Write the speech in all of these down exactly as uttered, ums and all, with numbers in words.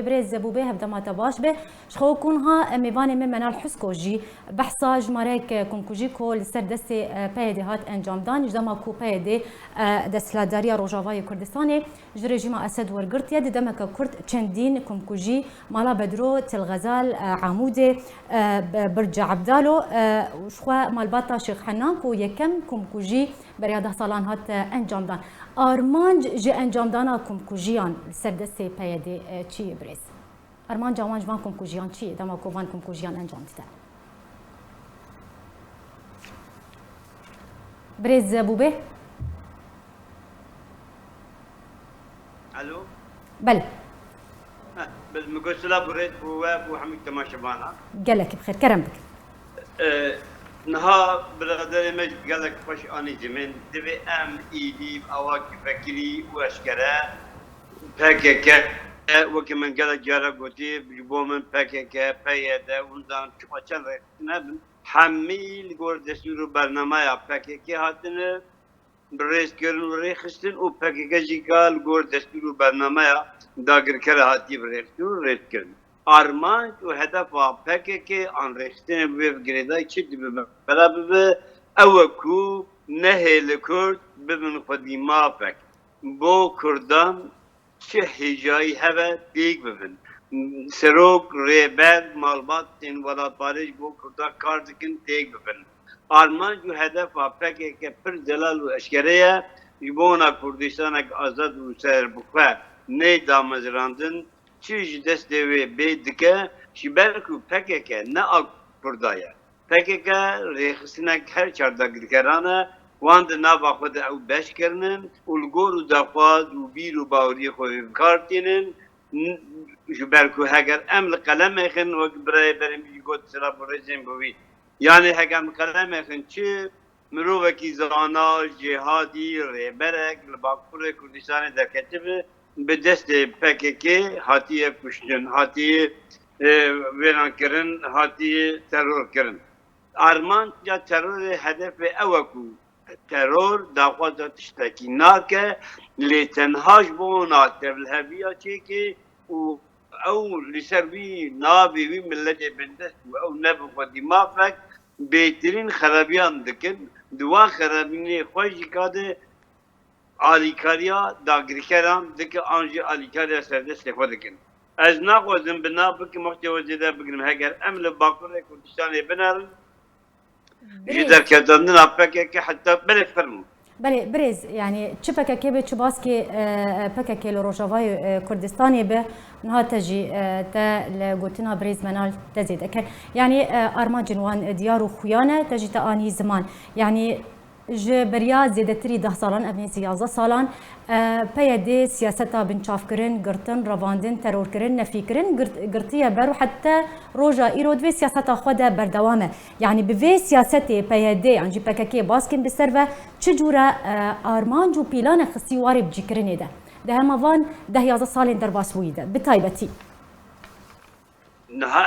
Birêz Bûbê, hevdema te baş be. Ji xwe ku niha mêvanê me Menal Husko jî behsa jimareyek komkujî ku li ser destê, e, P Y D hat encamdan, ji dema ku P Y D, e, desthilatdariya Rojavayê Kurdistanê ji rejîma Esed wergirtiye, di demeke kurt çendîn komkujî, Mala Bedro, Til Xezal, e, Amûdê, e, Bi-, Birca Ebdalo, e, û ji xwe malbata Şêx Henan ku yekem komkujî beriya deh salan hat, e, encamdan. Armanc ji encamdana komkujiyan li ser destê P Y D, e, çi ye birêz? Armanca wan ji van komkujiyan çi ye, dema ku van komkujiyan encam dide? Birêz Bûbê? Alo? Belê. Heh, bi-, min got silav û rêz bo we, bo hemû temaşevana. Gelek bi xêr, kerem bike. E, niha biraderê me jî gelek xweş anî zimên. Divê em êdî awakî vekirî û eşkere P K K, wekî min gelek cara gotî, ji bo min P K K, P Y D, hûn zanin çima çend rêxistin hebin, hemî li gor destûr û bernameya P K K hatine bi rêz kirin û rêxistin û P K K jî ka li gor destûr û bernameya dagirkere hatiye bi rêxistin û rêz kirin. Armanc û hedefa P K K an rêxistinê bi vê girêdayî çi dibe bela bibe, ew e ku nehêle Kurd bibin xwedî mafek. Bo Kurdan çi hêjayî hebe têk bibin. Serok, rêber, malbat tên welatparêz ji bo Kurdan kar dikin têk bibin. Armanc û hedefa P K K pir zelal û eşkere ye. Ji bona Kurdistanek azad û serbixwe neyê damezrandin, çi ji destê wê bê dike, ji ber ku P K K ne a Kurda ye. P K K rêxistinek her çar dagirkeran e, wan di nava xwe de ew beş kirinin û li gor û daxwaz û bîr û baweriyê xwe wê bi kar tînin. N-, ji ber ku heger em li qelemê xin, wek birayê berê min jî got, silav û rêzên bi wî. Yanî heger em li qelemê xin çi mirovekî zana, jêhatî, rêberek li Bakurê Kurdistanê derketibe, bi destê P K K hatiye kuştin, hatiye, e, wêrankirin, hatiye terorkirin. Armanca terorê hedefê ew e ku teror daxwaza tiştekî nake, lê tenha ji bona tevliheviya çêke û ew li ser wî navê wî miletê bindest û ew nebin xwedî mafek, bêtirîn xerabiyan dikin, di wan xerabînê xwe jî ka de alîkariya dagirkeran dike an jî alîkariya serdestê xwe dikin. Ez naxwazim bi nav bikim, wextê we zêde bigirim. Heger em li Bakurê Kurdistanê binerin, ji Birêz. derketandina P K K heta belê fermo. Belê, birêz, yani çi P K K be, çi baskê, e, P K K li Rojavayê, e, Kurdistanê be, niha te jî, e, te li gotina birêz Menal te zêde kir. Yani, e, armancên wan diyar û xuya ne, te jî te anî ziman. Yani ji beriya zêdetirî deh salan, ev nêzî yazdeh salan, e, P Y D siyaseta binçavkirin, girtin, revandin, terorkirin, nefîkirin girt-, girtiye ber û heta roja îro di vê siyaseta xwe de berdewam e. Yanî bi vê siyasetê P Y D yan jî P K K baskên bi ser ve çi cûre, e, armanc û pîlanek xistî warê bicîkirinê de? Di hema van deh yazdeh salên derbasbûyî de, bi taybetî. Niha,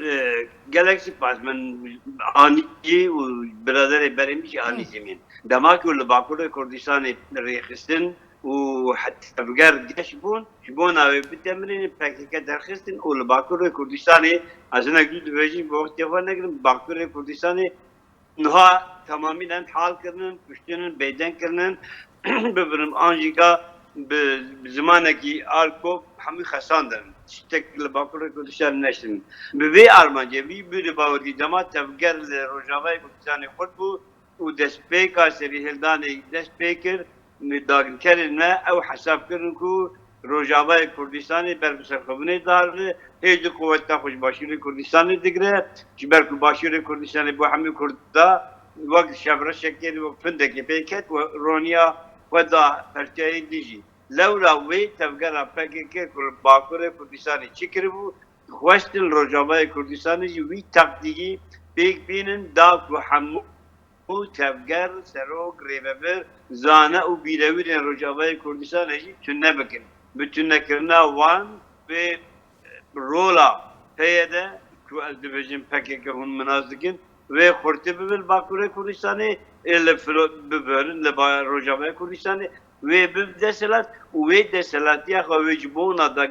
e, gelek spas, min anî û biraderê berê min jî anî Hı. zimên. Dema ku li Bakurê Kurdistanê rêxistin û tevger geş bûn, ji bona wê bitemirînin P K K derxistin û li Bakurê Kurdistanê, ez hinek dû dibêjim, bi wextê xwe negirim, Bakurê Kurdistanê niha temamînen hal kirinin, kuştinin, bêdeng kirinin, bibirin an jî ka bi, bi zimanekî arko hemû xesandin. Tiştek li Bakurê Kurdistanê neştin. Bi vê armancê, vî bîrî bawerî dema tevger li Rojavayê Kurdistanê xurt bû û destpêka serîhildanê dest pê kir, dagirkerên me ew hesab kirin ku Rojavayê Kurdistanê ber bi serxwebûnê diharve, hê jî quweta xwe ji Başûrê Kurdistanê digire, ji ber ku Başûrê Kurdistanê bo hemî Kurda wek şevreşekê, wek findekê pê ket û roniya xwe da perçeyên din jî. Lewra wê tevgera P K K ku li Bakurê Kurdistanê çi kiribû, dixwestin Rojavayê Kurdistanê jî wî taktîkî pêk bînin, da ku hemû û tevger, serok, rêvebir, zane û bîrewîrên Rojavayê Kurdistanê jî tune bikin. Bi tunekirina wan, bi rola P Y D, ku ez dibêjim P K K hûn minas dikin, wê xurtî bibin Bakurê Kurdistanê, ê li filo-, bibirin li ba-, Rojavayê Kurdistanê, wê bib desthilat û wê desthilatiya xwe wê ji bona da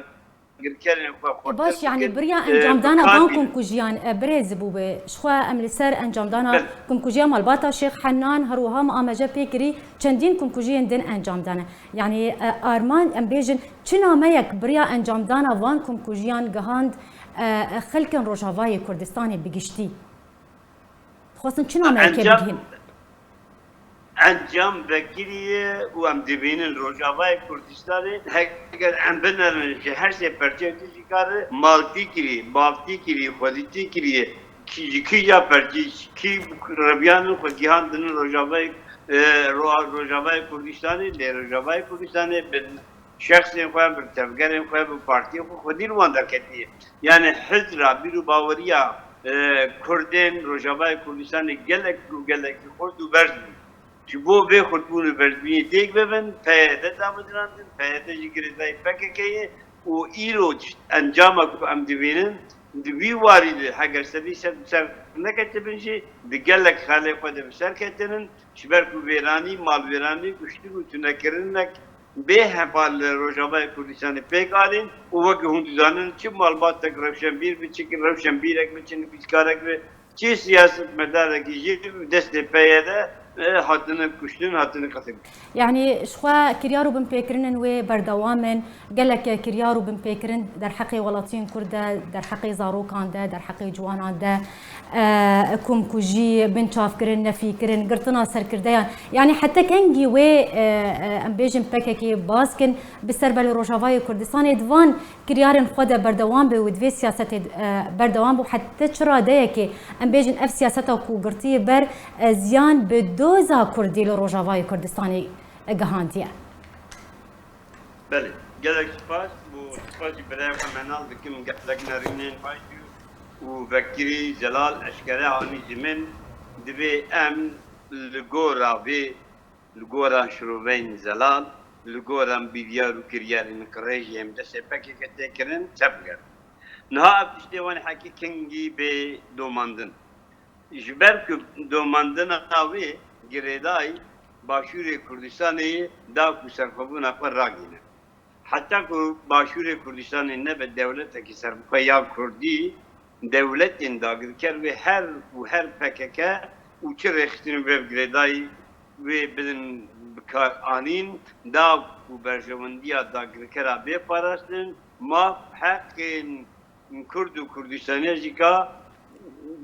dagirkerên xwe E, baş, xurtir yani bikin, biriya e, encamdana van bikarînin. Komkujiyan, e, birêz bûbe. Ji xwe em li ser encamdana Belê. Komkujiya malbata Şêx Hennan, her wiha me amaje pê kirî çendîn komkujiyên din encam dane. Yani, e, arman, em bêjin, çi nameyek biriya encamdana van komkujiyan gihand, e, xelkên Rojavayê Kurdistanê bi giştî? Dixwestin çi nameyekê Encam bigihîn? Encam vekirî ye û em dibînin Rojavayê Kurdistanê, heger em binerin ji her sê perçeyê tiştî kare, maltî kirî, bavtî kirî, xwedîtî kiriye, kî, ji kîja perçî, kî reviyanên xwe gihandin Rojavayê, e, Ro-, Rojavayê Kurdistanê, lê Rojavayê Kurdistanê bi şexsên xwe, bi tevgerên xwe, bi partiyên xwe, xwedî li wan derketiye. Yani hizra, bîr û baweriya, e, Kurdên Rojavayê Kurdistanê gelek û gelekî xurt û berz bû. Ji bo vê xurtbûn û berzbûnê têk bibin, P Y D damezrandin, P Y D jî girêdayî P K K ye û îro encama ku em dibînin, di vî warî de heger sedî sed bi ser neketibin jî, di gelek xalê xwe de bi ser ketinin, ji ber ku wêranî, malwêranî, kuştin û tunekirinek bê heval li Rojavayê Kurdistanê pêk anîn û weke hûn dizanin, çi malbatek rewşenbîr bi, çi rewşenbîrek bi, çi nivîskarek bi, çi siyasetmedarekî jî bi destê P Y D, e, hatine kuştin, hatine qetilkirin. Yani, ji xwe kiryar û binpêkirinên wê berdewam in. Gelek kiryar û binpêkirin derheqê welatiyên Kurd de, derheqê zarokan de, derheqê ciwanan de, e, komkujî, binçavkirin, nefîkirin, girtina serkirdeyan. Yani heta kengî wê, e, e, em bêjin P K K baz kin, bi ser belê Rojavayê Kurdistanê di van kiryarên xwe de berdewam be û di vê siyasetê, e, berdewam be û heta çi radeyekê, em bêjin ev siyaseta ku girtiye ber, e, ziyan bi doza Kurdî li Rojavayê Kurdistanê gihandiye? Belê, gelek spas û spas jî birayê xwe Menal dikim, gelek nerînên xwe jî û vekirî zelal eşkere anî ji min. Divê em li gora vê, li gora şiroveyên zelal, li gora bîryar û kiryarên qirêj ên destê P K K tê kirin, tevgerin. Niha ev tiştê wan hekî kengî bê domandin. Ji ber ku domandina wê girêdayî Başûrê Kurdistanê da ku serxwebûna xwe ragihîne. Heta ku Başûrê Kurdistanê nebe dewletekî serbixwe ya Kurdî, dewletên dagirker wê her û her P K K û çi rêxistinên wê bi girêdayî wê bidin bikaranîn, da ku berjewendiya dagirkera bê parastin, maf, heqên Kurd û Kurdistaniya jî ka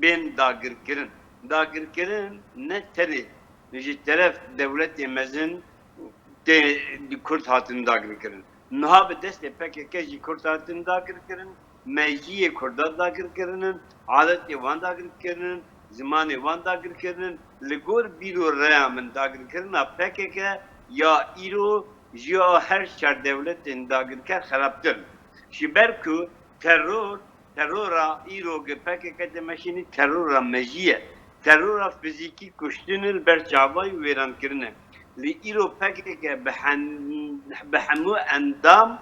bên dagirkirin. Dagirkirin ne tenê ji teref dewletê mezin tê Kurd hatin dagirkirin. Niha bi destê P K K jî Kurd hatin dagirkirin, mejiyê Kurda dagirkirinin, adetê wan dagirkirinin, zimanê wan dagirkirinin, li gor bîr û rêya min dagirkirina P K K ya îro ji ya her çar dewletên dagirker xerabtir in. Ji ber ku teror, terora îro gi P K K dimeşînî terora mejî ye. Terora fizîkî kuştin e, li ber çavayî wêrankirin e. Lê îro P K K bi hen-, bi hemû endam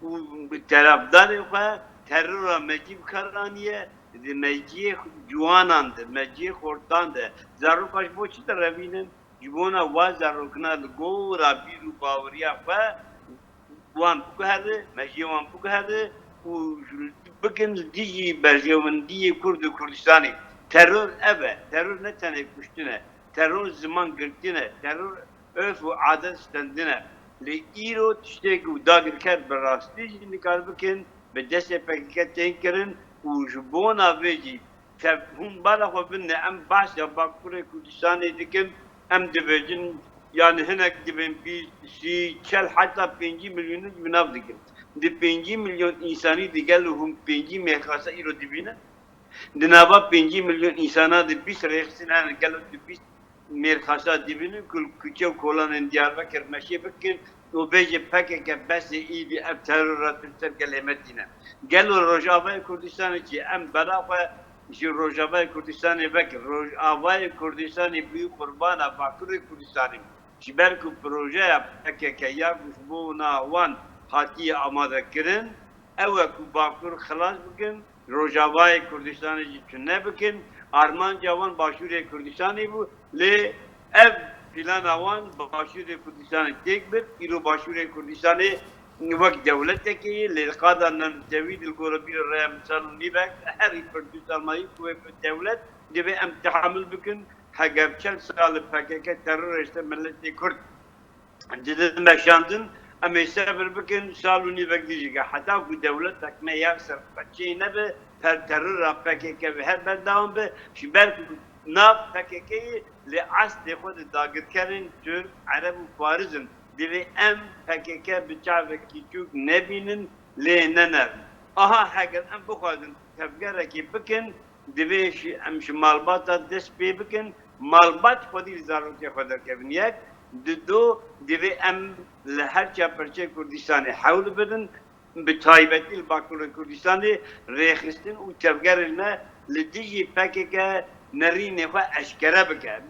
û bi terafdarên xwe terora mecî bi kar aniye, di meciyê ciwanan de, meciyê xortan de. Zaroka ji bo çi direvînin? Ji bona wa zarokina li gora bîr û baweriya xwe wan biguhere, mejiyê wan biguhere û bikin li dijî berjewendiyê Kurd û Kurdistanê. Teror ev e. Teror ne tenê kuştin e. Teror ziman girtin e. Teror örf û adet stendin e. Lê îro tiştê ku dagirker bi rastî jî nikare bikin, bi destê P K K tên kirin û ji bona vê jî tev-, hûn bala xwe bidine, em behsa Bakurê Kurdistanê dikin, em dibêjin, yani hinek dibên bîst, sî, çel, heta pêncî milyonî ji nav dikin. Di pêncî milyon însanî de gelo hûn pêncî mêrxasa îro dibînin? Di nava pêncî milyon însana de bîst rêxistin hene, gelo tu bîst mêrxasa dibînin ku li kuçe û kolanên Diyarbekir meşê bikin û bêje P K K bes e, îdî ev terora tu li ser gelê me tîne. Gelo Rojavayê Kurdistanê jî em bela xwe ji Rojavayê Kurdistanê vekin. Rojavayê Kurdistanê bûyî qurbana Bakurê Kurdistanê. Ji ber ku projeya P K K ya ku ji bona wan hatiye amade kirin, ew e ku Bakur xilas bikin, Rojavayê Kurdistanê jî tune bikin, armanca wan Başûrê Kurdistanê bû, lê ev plana wan Başûrê Kurdistanê têk bir, îro Başûrê Kurdistanê wek dewletekê ye, lê qada nemtewî di li gora bîra raya min sal û nîvek herî pirtûk sermayî ku wê bi dewlet divê em tehamul bikin, heger çel sal li P K K teror hişte milletê Kurd didin meşandin, em ê sebir bikin, sal û nîvek dijî ke heta ku dewletek me ya ser qeçê nebe, per terora P K K bi her berdewam be, ji ber ku nav P K K yê lê eslê xwe di dagirkerên Tirk, Ereb û Faris in. Divê em P K K bi çavekî çûk nebînin, lê nenerin. Aha, heger em bixwazin tevgerekê bikin, divê ji, em ji malbata dest pê bikin, malbat xwedî li zarokê xwe derkevin. Yek, di do, divê em li her çar perçeyê Kurdistanê hewl bidin, bi taybetî li Bakurê Kurdistanê rêxistin û tevgerên me li dijî P K K nerînê xwe eşkere bike.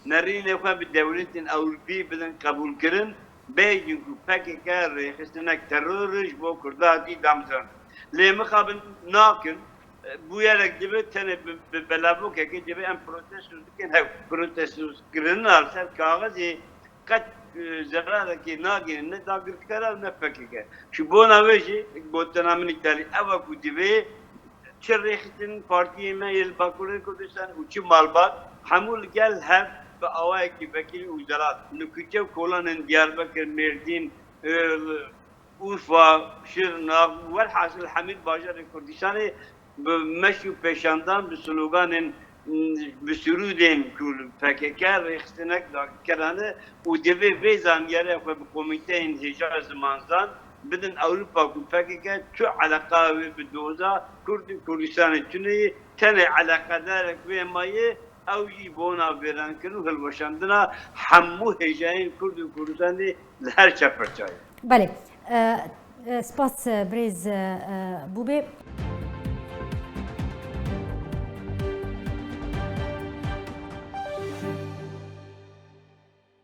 Nerînê xwe bi dewletên Ewropî bidin qebûlkirin, bêjin ku P K K rêxistinek teror e, ji bo Kurda hatî damezrandin. Lê mixabin nakin, bûyerek dibe tenê bi, bi belavokekê divê em protesto dikin, hev protestokirina li ser kaxizê qet, e, zerarekê nagihîne ne dagirkera û ne P K K. Ji bona wê jî gotina min îtalî ew e ku divê çi rêxistin partiyê me yê li Bakurê Kurdistan û çi malbat, hemû li gel hev bi awayekî vekîlî û zelat li kuçe û kolanên Diyarbekir, Mêrdîn, e, Urfa, Şirnak, welhasil hemî bajarê Kurdistanê bi meş û pêşandan, bi sloganên, bi sirûdên ku li P K K rêxistinek dagirkerane û divê vê zanyariya xwe bi komîteyên hêja zimanzan bidin Ewropa ku P K K tu eleqa wê bi doza Kurd û Kurdistanê tune ye, tenê eleqedarek wê maye, ew jî bona vêrankirin û hilweşandina hemû hêjayên Kurd û Kurdistanê li her çeperçayê. Belê. E, e, spas, e, birêz, e, e, Bûbê.